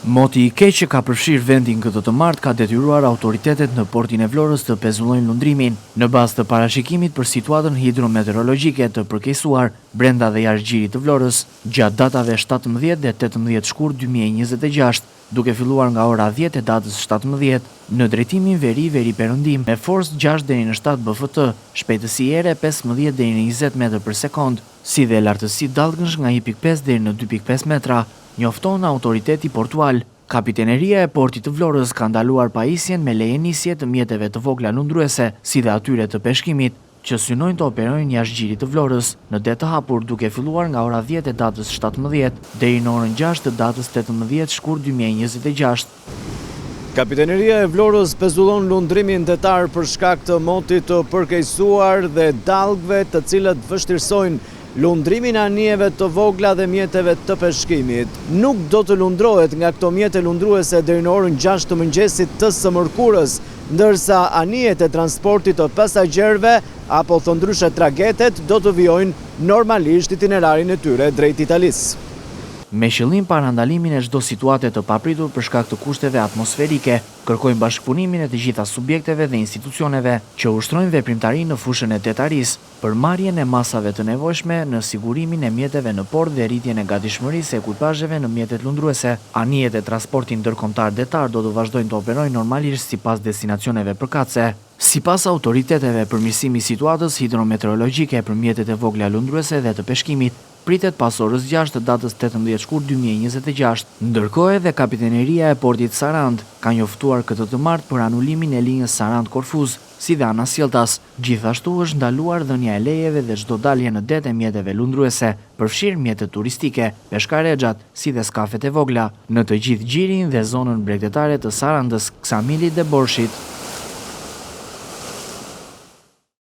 Moti i keq që ka përfshirë vendin këtë të martë ka detyruar autoritetet në Portin e Vlorës të pezullojnë lundrimin, në bazë të parashikimit për situatën hidrometeorologjike të përkeqësuar brenda dhe jashtë gjirit të Vlorës, gjatë datave 17 dhe 18 shkurt 2026, duke filluar nga ora 10 e datës 17, në drejtimin veri-veriperëndim, me forcë 6 deri në 7 BFT, shpejtësi ere 15 deri në 20 metër për sekond, si dhe lartësi dallgësh nga 1.5 deri në 2.5 metra, njofton autoriteti portual. Kapiteneria e Portit të Vlorës ka ndaluar pajisjen me leje nisje të mjeteve të vogla lundruese, si dhe atyre të peshkimit, që synojnë të operojnë jashtë gjirit të Vlorës, në det të hapur duke filluar nga ora 10 e datës 17 deri në orën 6 të datës 18 shkurt 2026. Kapiteneria e Vlorës pezullon lundrimin detar për shkak të motit të përkeqësuar dhe dallgëve të cilët vështirësojnë lundrimin e anijeve të vogla dhe mjeteve të peshkimit. Nuk do të lundrohet nga këto mjete lundruese deri në orën 6 të mëngjesit të së mërkurës, ndërsa anijet e transportit të pasagjerëve apo thënë ndryshe tragetet do të vijojnë normalisht itinerarin e tyre drejt Italisë. Me qëllim parandalimin e çdo situate të papritur për shkak të kushteve atmosferike, kërkojmë bashkëpunimin e të gjitha subjekteve dhe institucioneve që ushtrojnë veprimtari në fushën e detarisë, për marrjen e masave të nevojshme në sigurimin e mjeteve në port dhe rritjen e gatishmërisë së ekuipazheve në mjetet lundruese. Anijet e transportit ndërkombëtar detar do të vazhdojnë të operojnë normalisht sipas destinacioneve përkatëse. Sipas autoriteteve, përmirësimi i situatës hidrometeorologjike për mjetet e vogla lundruese dhe të peshkimit pritet pas orës 6 të datës 18 shkurt 2026. Ndërkohë edhe kapiteneria e portit Sarandë ka njoftuar këtë të martë për anulimin e linjës Sarandë-Korfuz, si dhe anasjelltas. Gjithashtu është ndaluar dhënia e lejeve dhe çdo dalje në det e mjeteve lundruese, përfshirë mjetet turistike, peshkarexhat, si dhe skafet e vogla, në të gjithë gjirin dhe zonën bregdetare të Sarandës, Ksamilit dhe Borshit.